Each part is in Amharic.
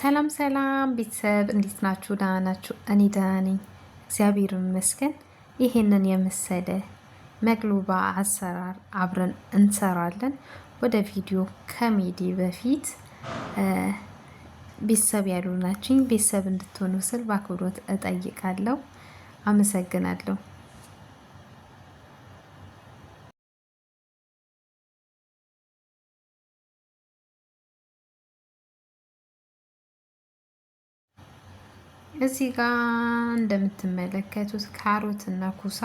ሰላም ሰላም ቤተሰብ እንዴት ናችሁ? ደህና ናችሁ? እኔ ደህና ነኝ፣ እግዚአብሔር ይመስገን። ይሄንን የመሰለ መቅሉባ አሰራር አብረን እንሰራለን። ወደ ቪዲዮ ከመሄዴ በፊት ቤተሰብ ያልሆናችሁኝ ቤተሰብ እንድትሆኑ ስል በአክብሮት እጠይቃለሁ። አመሰግናለሁ። እዚህ ጋር እንደምትመለከቱት ካሮት እና ኩሳ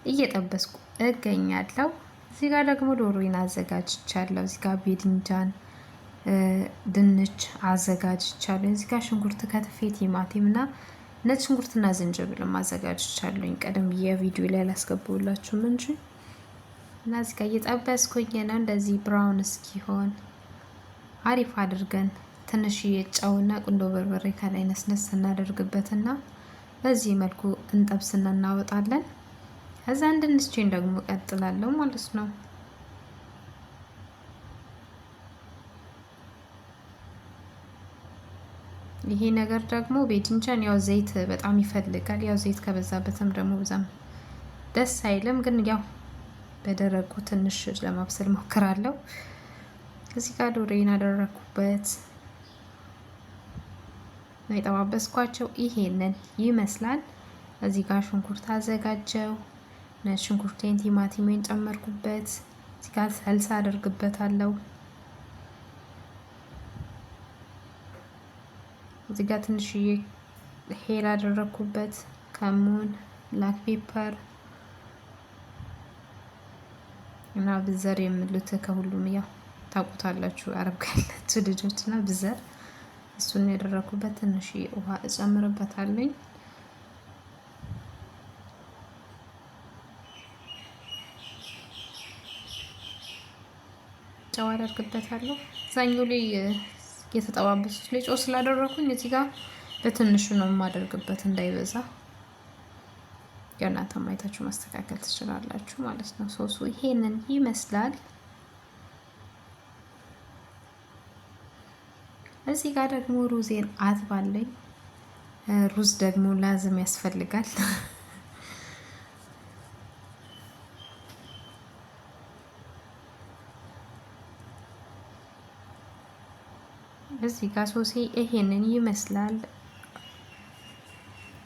እየጠበስኩ እገኛለሁ። እዚህ ጋር ደግሞ ዶሮዬን አዘጋጅቻለሁ። እዚህ ጋር ቤድንጃን ድንች አዘጋጅቻለሁ። እዚህ ጋር ሽንኩርት ከትፌ ቲማቲም እና ነጭ ሽንኩርትና ዝንጅብልም አዘጋጅቻለሁኝ። ቀደም ብዬ ቪዲዮ ላይ አላስገባሁላችሁም እንጂ እና እዚህ ጋር እየጠበስኩኝ ነው። እንደዚህ ብራውን እስኪሆን አሪፍ አድርገን ትንሽዬ ጨውና ቁንዶ በርበሬ ከላይ ነስነስ እናደርግበትና በዚህ መልኩ እንጠብስና እናወጣለን። ከዛ ድንቼን ደግሞ እቀጥላለሁ ማለት ነው። ይሄ ነገር ደግሞ ቤድንጃን ያው ዘይት በጣም ይፈልጋል። ያው ዘይት ከበዛበትም ደግሞ በዛም ደስ አይልም። ግን ያው በደረቁ ትንሽ ለማብሰል ሞክራለሁ። እዚህ ጋር ዶሮዬን አደረኩበት ነው የጠባበስኳቸው። ይሄንን ይመስላል። እዚህ ጋር ሽንኩርት አዘጋጀው። ነጭ ሽንኩርቴን፣ ቲማቲሜን ጨመርኩበት። እዚህ ጋር ሰልሳ አደርግበታለሁ። እዚህ ጋር ትንሽዬ ሄል አደረግኩበት፣ ከሙን፣ black pepper እና بزر የምሉት ከሁሉም ያው ታውቁታላችሁ፣ አረብ ካላችሁ ልጆች እና بزر እሱን ያደረኩበት ትንሽ ውሃ እጨምርበታለኝ። ጨው አደርግበታለሁ። እዛኛው ላይ የተጠባበሱት ላይ ጨው ስላደረኩኝ እዚህ ጋር በትንሹ ነው የማደርግበት እንዳይበዛ። እናንተ ማየታችሁ ማስተካከል ትችላላችሁ ማለት ነው። ሶሱ ይሄንን ይመስላል። እዚህ ጋር ደግሞ ሩዜን አጥባለኝ። ሩዝ ደግሞ لازم ያስፈልጋል። እዚህ ጋር ሶሴ ይሄንን ይመስላል።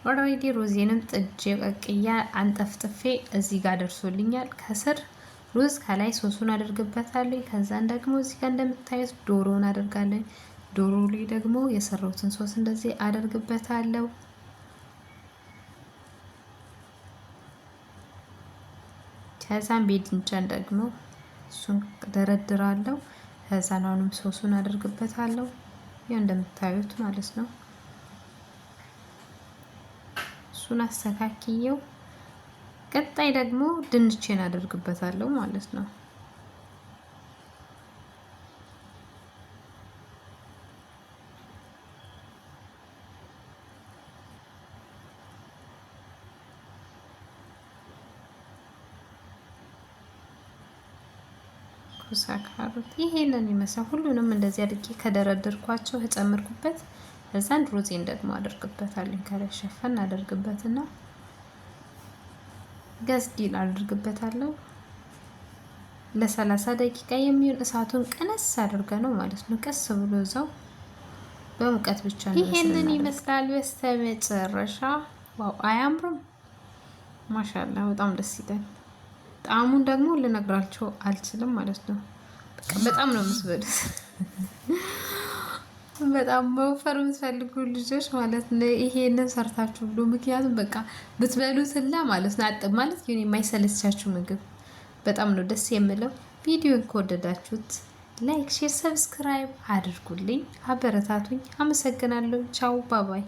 Already ሩዜንም ጥጄ ቀቅያ አንጠፍጥፌ እዚህ ጋር ደርሶልኛል። ከስር ሩዝ ከላይ ሶሱን አደርግበታለሁ። ከዛን ደግሞ እዚህ ጋር እንደምታዩት ዶሮውን አደርጋለሁ። ዶሮ ላይ ደግሞ የሰራሁትን ሶስ እንደዚህ አደርግበታለሁ። ከዛም باذنجان ደግሞ እሱን ደረድራለሁ። ከዛን አሁንም ሶሱን አደርግበታለሁ። ያው እንደምታዩት ማለት ነው። እሱን አስተካክየው ቀጣይ ደግሞ ድንቼን አደርግበታለሁ ማለት ነው። ኩሳ ካሮት ይሄንን ይመስላል። ሁሉንም እንደዚህ አድርጌ ከደረደርኳቸው ከጨመርኩበት እዛን ሩዜን ደግሞ አደርግበታለሁ። ከላይ ሸፈን አደርግበትና ገዝዲል አደርግበታለሁ። ለ30 ደቂቃ የሚሆን እሳቱን ቀነስ አድርገ ነው ማለት ነው። ቀስ ብሎ እዛው በሙቀት ብቻ ነው። ይሄንን ይመስላል በስተመጨረሻ። Wow አያምሩም? ما شاء الله በጣም ደስ ይላል። ጣዕሙን ደግሞ ልነግራቸው አልችልም ማለት ነው። በጣም ነው የምትበሉት። በጣም መወፈር የምትፈልጉ ልጆች ማለት ነው ይሄንን ሰርታችሁ ብሎ ምክንያቱም በቃ ብትበሉት ማለት ነው አጥ ማለት ይሁን የማይሰለቻችሁ ምግብ በጣም ነው ደስ የምለው። ቪዲዮን ከወደዳችሁት like፣ share፣ subscribe አድርጉልኝ፣ አበረታቱኝ። አመሰግናለሁ። ቻው bye bye።